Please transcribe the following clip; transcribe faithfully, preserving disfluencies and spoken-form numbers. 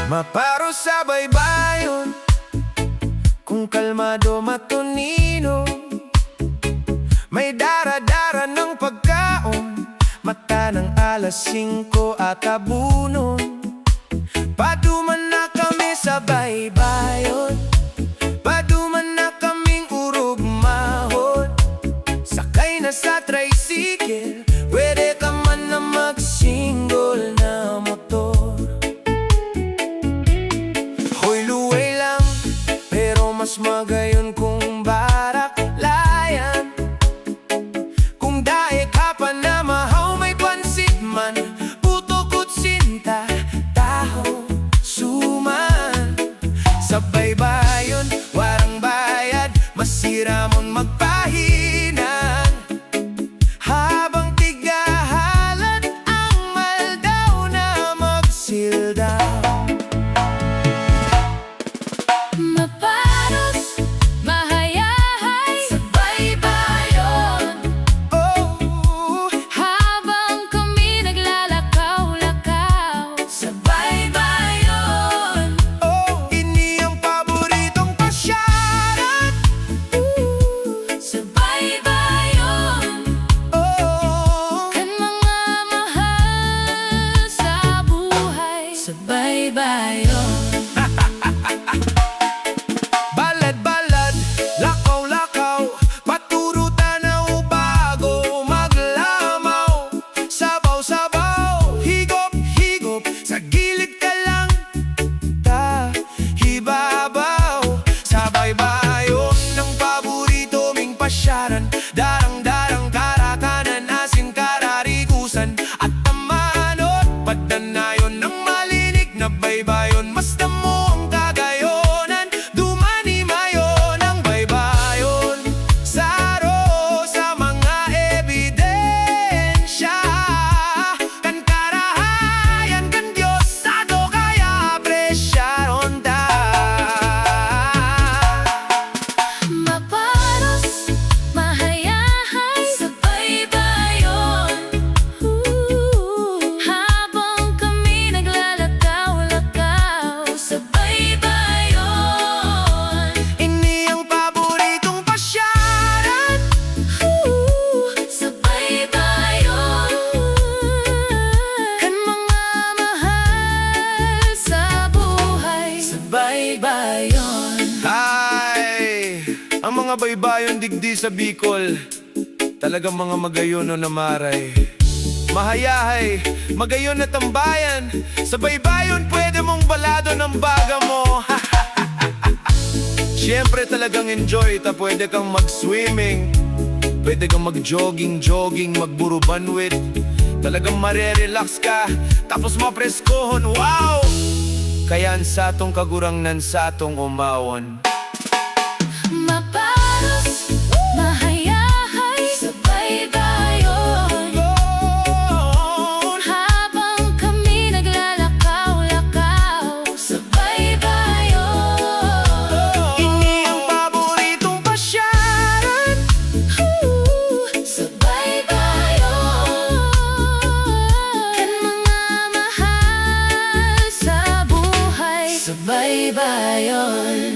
Maparo sa baybayon, kung kalmado, matonino. May dara-dara ng pagkaon, mata ng alas singko at abunon. Paduman na kami sa baybayon, paduman na kaming urugmahon. Sakay na sa tricycle, pwede ka man na mag-single na motor. Hoy, luway lang, pero mas magayon kung baraklayan. Kung dae ka pa na mahaw, may pansit man, puto, kutsinta, taho, suman. Sa baybayon, warang bayad, masiramon magpahinang. Habang tighahalat ang maldaw na magsildaw. Maparos, mahayahay sa baybayon. Oh. Habang kami naglalakaw-lakaw sa baybayon. Oh, ini ang paboritong pasyalan. Ooh. Sa baybayon. Oh. Kan mga mahal sa buhay. Sa baybayon. Balad-balad, lakaw-lakaw, paturo tanaw bago maglamaw. Sabaw-sabaw, higop-higop, sa gilid ka lang, ta hibabaw. Sa baybayon, ang paborito ming pasyaran. Darang-darang karakanan, asin kararigusan, at tamanot, pagdanayon ng malinig na baybayon. Mas damo ang kagayonan, dumani mayo ng baybayon. Saro sa mga ebidensya, kan karahayan kan Dios, sa do kaya apresyaron ta. Maparos, mahayahay sa baybayon. Ooh. Habang kami naglalakaw-lakaw sa baybayon. Ini ang paboritong pasyalan. Ooh. Sa baybayon. Kan mga mahal sa buhay. Sa baybayon. Ay, ang mga baybayon digdi sa Bicol, talagang mga magayon na maray. Mahayahay, magayon na tambayan. Sa baybayon, pwede mong baladon ang baga mo. Siyempre, talagang enjoy ta. Pwede kang mag-swimming, pwede kang mag-jogging-jogging, magburubanwit. Talagang marerelax ka, tapos mapreskohon. Wow! Kaya an satong Kagurangnan satong omawon. Maparos, mahayahay sa baybayon. Habang kami naglalakaw-lakaw sa baybayon. Ini ang paboritong pasyalan. Ooh, sa baybayon. Kan mga mahal sa buhay. Sa baybayon.